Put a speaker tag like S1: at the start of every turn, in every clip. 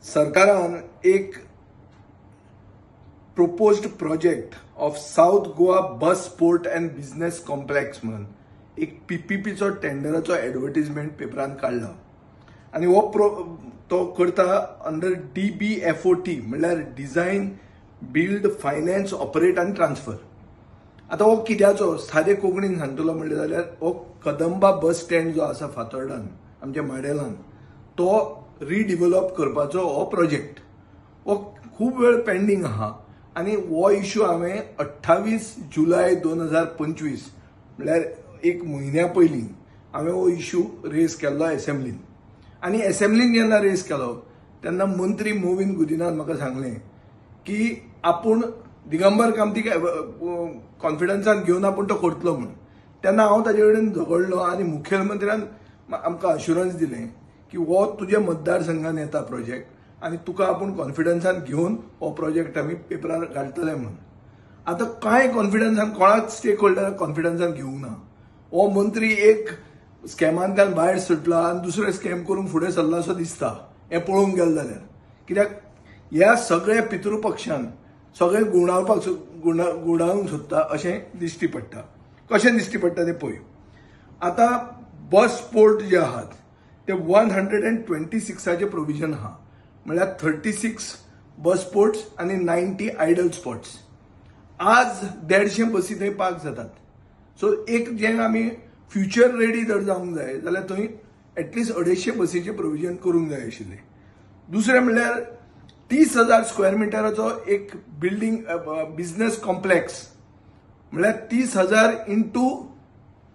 S1: सरकारान एक proposed project of South Goa bus port and business complex म्हणून एक पीपीपीचो टेंडराचो एडवर्टीजमेंट पेपरान काडला आनी हो तो करता अंडर DBFOT, म्हणल्यार डिझायन, बिल्ड, फायनान्स, ऑपरेट आनी ट्रान्सफर. आतां हो कित्याचो सादे कोंकणीन सांगतलो म्हणलें जाल्यार हो कदंबा बस स्टँड जो आसा फातोर्डान आमच्या माडेलान तो रिडिवेलॉप करपाचो हो प्रोजेक्ट हो खूब वेळ पेंडींग आहा आनी हो इशू हांवें 28 जुलय 2025 म्हणल्यार एक म्हयन्या पयलीं हांवें हो इशू रेज केल्लो एसेंब्लीन. आनी एसेंब्लीन जेन्ना रेज केलो तेन्ना मंत्री मोविन गुदिनान म्हाका सांगलें की आपूण दिगंबर कामतीक कॉन्फिडन्सान घेवन आपूण तो करतलो म्हूण. तेन्ना हांव ताजे कडेन झगडलो आनी मुखेलमंत्र्यान आमकां अश्युरन्स दिलें की हो तुज्या मतदारसंघान येता प्रोजेक्ट आनी तुका आपूण कॉन्फिडन्सान घेवन हो प्रोजेक्ट आमी पेपरार घालतले म्हूण. आतां कांय कॉन्फिडन्सान कोणाक स्टेक होल्डराक कॉन्फिडन्सान घेवंक ना. हो मंत्री एक स्कॅमांतल्यान भायर सुटला आनी दुसरें स्कॅम करूंक फुडें सरला असो दिसता हें पळोवंक गेलें जाल्यार. कित्याक ह्या सगळ्या पितृपक्षान सगळें गुणावपाक गुणावंक सोदता अशें दिश्टी पडटा. कशें दिश्टी पडटा तें पळय. आतां बस पोर्ट जे आहात ते 126 प्रोविजन आहा, म्हणल्यार 36 बस पोर्ट्स आनी 90 आयडल स्पॉट्स. आज 150 बसी थंय पार्क जातात. सो एक जें आमी फ्युचर रेडी जर जावंक जाय जाल्यार थंय एटलिस्ट 250 बसीचें प्रोविजन करूंक जाय आशिल्लें. दुसरें म्हणल्यार 30,000 स्क्वेअर मिटराचो एक बिल्डींग बिझनेस कॉम्प्लेक्स, म्हणल्यार 30,000 इंटू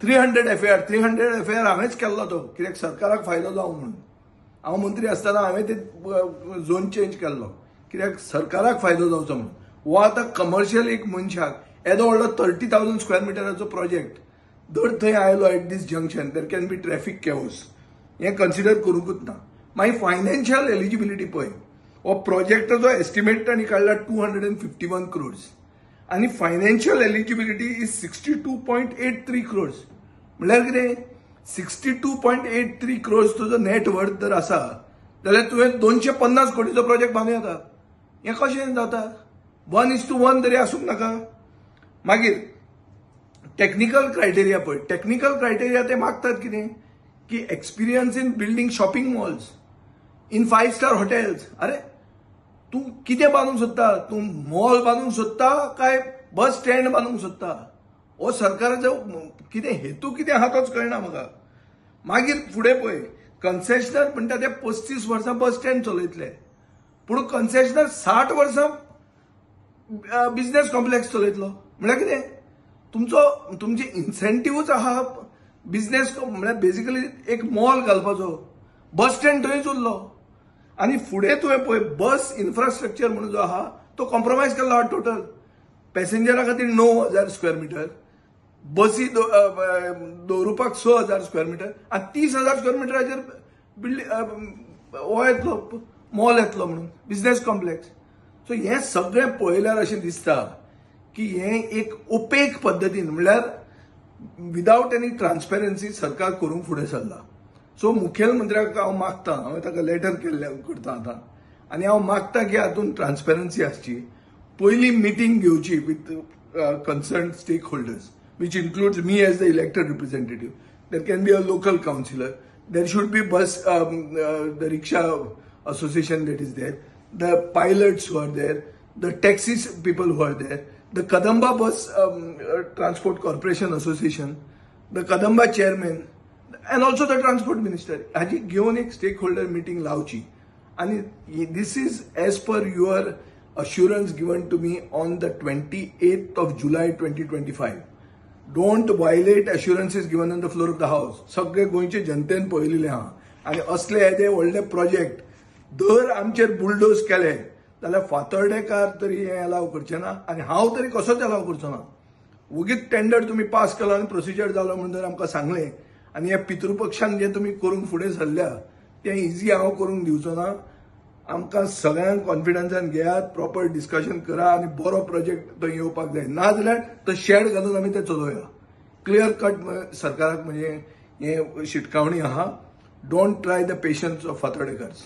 S1: 300 FAR. 300 FAR हांवेंच केल्लो तो, कित्याक सरकाराक फायदो जावं म्हणून. हांव मंत्री आसतना हांवें ते झोन चेंज केल्लो कित्याक सरकाराक फायदो जावचो म्हणून. हो आतां कमर्शियल एक मनशाक येदो व्हडलो 30,000 स्क्वेअर मिटराचो प्रोजेक्ट दर थंय आयलो at this junction there can be traffic chaos, हें कन्सिडर करूंकूच ना. मागीर फायनान्शियल एलिजिबिलिटी पळय, हो प्रोजेक्टाचो एस्टिमेट तांणी काडला 251 crores आनी फायनान्शियल एलिजिबिलिटी is 62.83 crores. म्हणल्यार कितें 62.83 crores तुजो नेट वर्थ जर आसा जाल्यार तुवें 250 कोटीचो प्रोजेक्ट बांदूं येता. हें कशें जाता? 1:1 तरी आसूंक नाका. मागीर टॅक्निकल क्रायटेरिया पळय. टॅक्निकल क्रायटेरिया ते मागतात कितें की experience in building shopping malls in 5-star hotels. अरे तूं कितें बांदूंक सोदता? तूं मॉल बांदूंक सोदता काय बस स्टँड बांदूंक सोदता? हो सरकाराचो कितें हेतू कितें आहा तोच कळना म्हाका. मागीर फुडें पळय, कन्सेशनर म्हणटा ते 35 वर्सां बस स्टँड चलयतले, पूण कन्सेशनर 60 वर्सां बिझनेस कॉम्प्लेक्स चलयतलो. म्हणल्यार कितें तुमचो तुमचे इन्सेंटिव्हूच आहा बिझनेस, म्हणल्यार बेजिकली एक मॉल घालपाचो, बस स्टँड थंयच उरलो. आनी फुडें तुवें पळय बस इन्फ्रास्ट्रक्चर म्हणून जो आहा तो कॉम्प्रोमायज केल्लो आहा टोटल. पॅसेंजरा खातीर 9,000 स्क्वेअर मिटर, बसी दवरुपाक 6,000 स्क्वेअर मिटर आनी 30,000 स्क्वेअर मिटराचेर बिल्डींग हो येतलो, मॉल येतलो म्हणून बिझनेस कॉम्प्लेक्स. सो हें सगळें पळयल्यार अशें दिसता की हें एक ओपेक पद्दतीन म्हणल्यार विदावट एनी ट्रान्सपेरन्सी सरकार करूंक फुडें सरला. सो मुखेलमंत्र्याक हांव मागता, हांवें ताका लेटर केल्लें करता आतां, आनी हांव मागता की हातूंत ट्रान्सपेरन्सी आसची. पयली मिटींग घेवची with concern stakeholders, which includes me as the elected representative. There can be a local councillor, there should be bus the rickshaw association that is there, the pilots who are there, the taxi people who are there, the Kadamba bus transport corporation association, the Kadamba chairman and also the transport minister. हाजी घेवन एक stake holder meeting लावची. आनी this is as per your assurance given to me on the 28th of July 2025. Don't violate assurances given on the floor of the house. सगळे गोंयचे जनतेन पळयलेले आहा आनी असले येदे व्हडले प्रोजेक्ट दर आमचेर बुलडोज केले जाल्यार फातर्डेकार तरी हें अलाव करचें ना आनी हांव तरी कसोच अलाव करचो ना. वगीत टेंडर तुमी पास केलो आनी प्रोसिजर जालो म्हणून जर आमकां सांगलें आनी ह्या पितृपक्षान जें तुमी करूंक फुडें सरल्या तें इजी हांव करूंक दिवचो ना. आमकां सगळ्यांक कॉन्फिडन्सान घेयात, प्रॉपर डिस्कशन करा आनी बरो प्रोजेक्ट तो येवपाक जाय, ना जाल्यार तो शेड घालून आमी ते चलोवया. क्लियर कट सरकाराक म्हणजे हें शिटकावणी आहा. Don't try the patience of Fatordekars.